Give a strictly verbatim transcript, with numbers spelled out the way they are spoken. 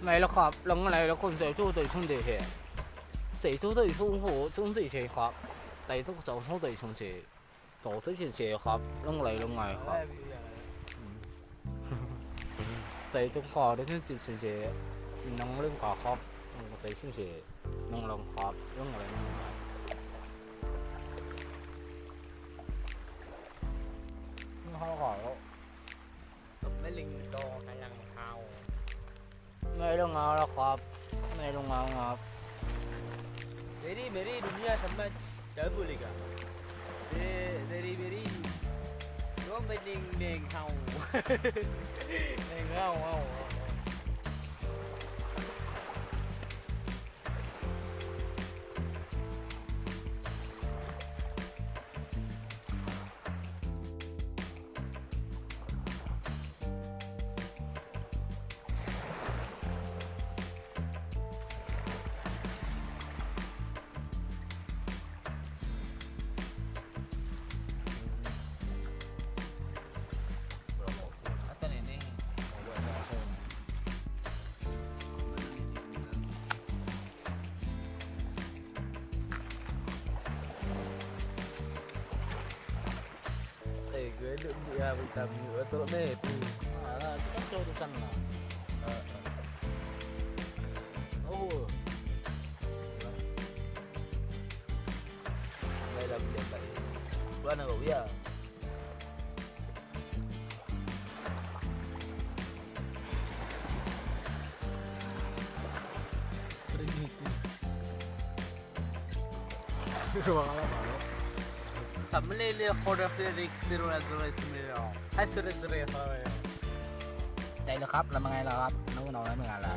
Mei lôn khab, lôn ngon lôn khon sei tu tui sun deh he. Sei tu tui sun hu, sun sei sei khab. Tai tu sau sun tui sun sei. Sau tui sun sei khab, lôn lei lôn ngai khab. Sei tu kho deh sun tui sun sei. Nang lôn ka khab, nang tui sun sei. Nang lôn khab, lôn lei lôn ngai. Nang hao ka lo. Mei ling to kanyang hao. Mei lôn ngau la khab. Mei lôn ngau ngap. Beri, beri dunia sama cabul lagi. Be-, beri, beri. Dong bening deng hao. Deng hao, hao, hao. Eh, gue duk ya, bentar, bentar, meh tu. Ah, lah, itu kan keharusan lah. Ah, ah. Oh. Baiklah, boleh, baik. Bukan nak kau ya. Samlele khoda ferik sirula zure sumiro. Hai sure zure khoda. Tai le khap la mangai la khap, nau nau la mangai la.